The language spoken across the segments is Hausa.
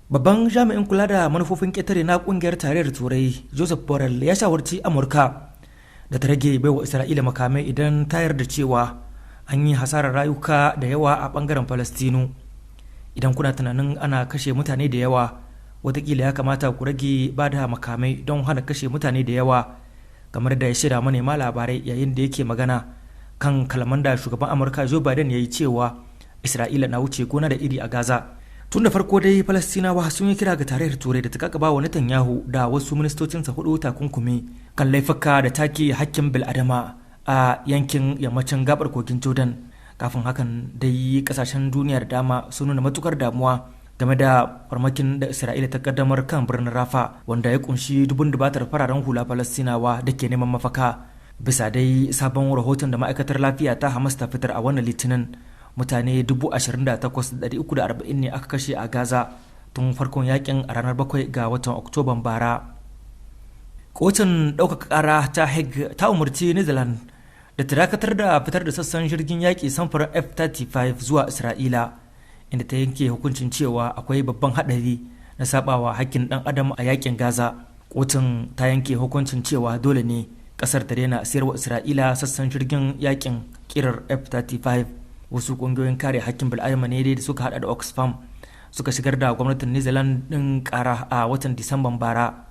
Babban jami'in kula da manufofin ƙetare na ƙungiyar Tarayyar Turai, Joseph Borrell, ya shawarci Amurka da ta rage baiwa Isra'ila makamai idan ta yarda cewa an yi hasarar rayuka da yawa a bangaren Falastinu. Idan kuna tunanin ana kashe mutane da yawa, watakila ya kamata ku rage ba da makamai don hana kashe mutane da yawa, kamar da ya shaida manema labarai yayin da yake magana kan kalaman da shugaban Amurka Joe Biden ya yi cewa Isra'ila na wuce gona da iri a Gaza. Tun da farko dai Falastinawa sun yi kira ga Tarayyar Turai da ta kakaba wa Netanyahu da wasu ministocinsa hudu takunkumi kan laifuka da take hakkin bil'adama a yankin yammacin gabar kogin Jordan. Kafin hakan dai, kasashen duniya da dama sun nuna matukar damuwa game da farmakin da Isra'ila ta kaddamar kan birnin Rafa, wanda ya kunshi dubun dubatar fararen hula Falastinawa da ke neman mafaka. Bisa dai sabon rahoton da ma'aikatar lafiya ta Hamas ta fitar a wannan Litinin, mutane 28,340 ne aka kashe a Gaza tun farkon yakin a ranar 7 ga watan Oktoban bara. Kotun ɗaukaka ƙara ta Hague ta umarci Netherlands da ta dakatar da fitar da sassan jirgin yaƙi samfurin F-35 zuwa Isra'ila, inda ta yanke hukuncin cewa akwai babban haɗari na sabawa hakkin ɗan adam a yakin Gaza. Kotun ta yanke hukuncin cewa dole ne ƙasar ta daina sayarwa Isra'ila sassan jirgin yakin kirar F-35. Wasu ƙungiyoyin kare hakkin bil'adama ne da suka hada da Oxfam suka shigar da gwamnatin New Zealand ɗin ƙara a watan Disamban bara.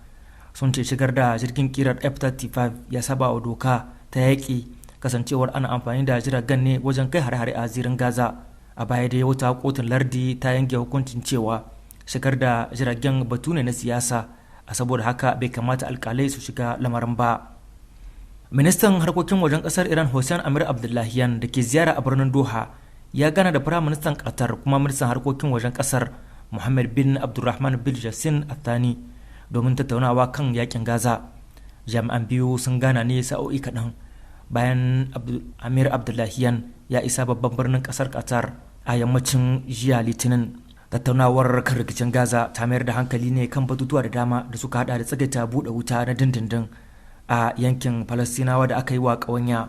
Sun ce shigar da jirgin kirar F-35 ya saba wa doka ta yaƙi, kasancewar ana amfani da jiragen ne wajen kai hare-hare a zirin Gaza. A baya dai wata kotun lardi ta yanke hukuncin cewa shigar da jiragen batu ne na siyasa, a saboda haka bai kamata alkalai su shiga lamarin ba. Ministan harkokin wajen kasar Iran, Hussein Amir Abdullahian, da ke ziyara a birnin Doha, ya gana da Firaministan Qatar kuma ministan harkokin wajen kasar, Muhammad bin Abdulrahman bin Jassin Athani, domin tattaunawa kan yakin Gaza. Jami'an biyu sun gana ne sa'o'i kaɗan bayan Amir Abdullahian ya isa babban birnin kasar Qatar a yammacin jiya Litinin. Tattaunawar kan rikicin Gaza ta mayar da hankali ne kan batutuwa da dama da suka hada da tsagaita buɗe wuta na dindindin a yankin Falastinawa da aka yi wa ƙawanya,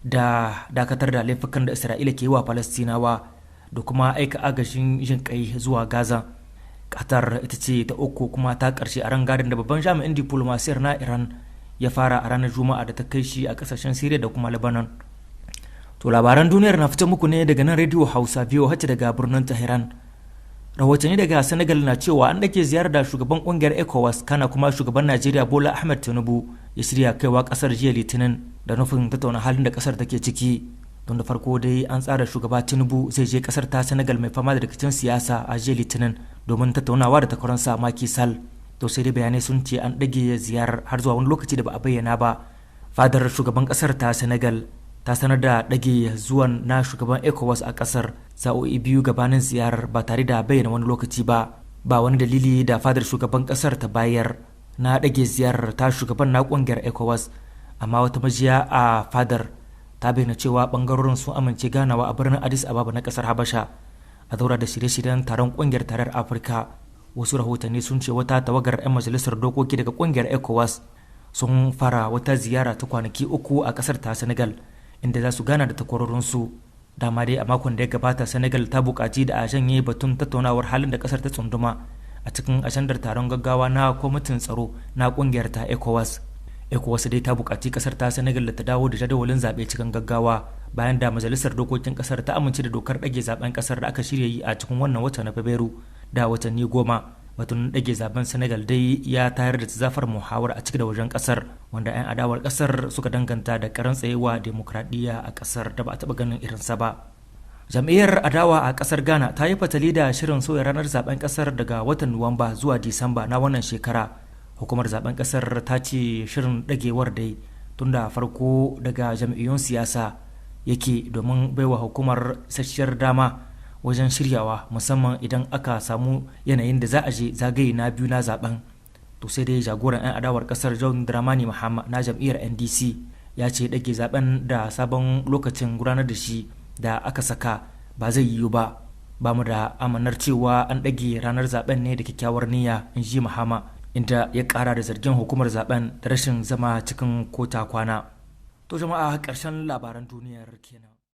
da dakatar da laifukan da Isra'ila ke yi wa Falastinawa, da kuma aika agajin jin kai zuwa Gaza. Qatar ita ce ta uku kuma ta karshe a rangadin da babban jami'in diplomasiyar na Iran ya fara a ranar Juma'a da ta kai shi a kasashen Syria da kuma Lebanon. To labaran duniyar na fita muku ne daga nan Radio Hausa VOH daga birnin Tehran. Rahotanni daga Senegal na cewa an dake ziyarar da shugaban kungiyar ECOWAS kana kuma shugaban Najeriya Bola Ahmed Tinubu ya shirya kaiwa kasar jiya Litinin da nufin tattauna halin da kasar take ciki. Don da farko dai an tsara shugaba Tinubu zai je kasar ta Senegal mai fama da rikicin siyasa a jiya Litinin domin tattaunawa da takwaransa Macky Sall. To sai dai bayanai sun ce an ɗage ziyarar har zuwa wani lokaci da ba a bayyana ba. Fadar shugaban kasar ta Senegal ta sanar da ɗage zuwan na shugaban ECOWAS a kasar sa'o'i 2 gabanin ziyarar ba tare da bayyana wani lokaci ba. Ba wani dalili da fadar shugaban kasar ta bayar na ɗage ziyarar ta shugaban na ƙungiyar ECOWAS, amma wata majiya a fadar ta bayyana cewa bangarorin sun amince ganawa a birnin Addis Ababa na kasar Habasha a daura da shirye-shiryen taron ƙungiyar Tarayyar Afirka. Wasu rahotanni sun ce wata tawagar 'yan majalisar dokoki daga ƙungiyar ECOWAS sun fara wata ziyara ta kwanaki 3 a kasar ta Senegal, inda za su gana da takwarorinsu. Dama dai a makon da ya gabata Senegal ta buƙaci da a janye batun tattaunawar halin da kasar ta tsunduma a cikin ajandar taron gaggawa na kwamitin tsaro na kungiyar ta ECOWAS. ECOWAS dai ta buƙaci kasar ta Senegal da ta dawo da jadawalin zaɓe cikin gaggawa bayan da majalisar dokokin kasar ta amince da dokar ɗage zaben kasar da aka shirya yi a cikin wannan wata na Fabrairu da watanni 10. Batun ɗage zaben Senegal dai ya tayar da zafar muhawara a ciki da wajen kasar, wanda 'yan adawar kasar suka danganta da karan tsayewa demokradiyya a kasar da ba a taɓa ganin irinsa ba. Jam'iyyar adawa a kasar Ghana ta yi fatali da shirin sauya ranar zaben kasar daga watan Nuwamba zuwa Disamba na wannan shekara. Hukumar zaben kasar ta ce shirin dagewar dai tun da farko daga jam'iyyun siyasa yake domin baiwa hukumar isasshiyar dama wajen shiryawa, musamman idan aka samu yanayin da za a je zagaye na biyu na zaben. To sai dai jagoran 'yan adawar kasar John Dramani Mahama na jam'iyyar NDC ya ce dage zaben da sabon lokacin gudanar da shi da aka saka ba zai yiwu ba. Ba mu da amanar cewa an ɗage ranar zaben ne da kyakkyawar niyya, in ji Mahama, inda ya ƙara da zargin hukumar zaben da rashin zama cikin kota kwana. To jama'a, ƙarshen labaran duniyar kenan.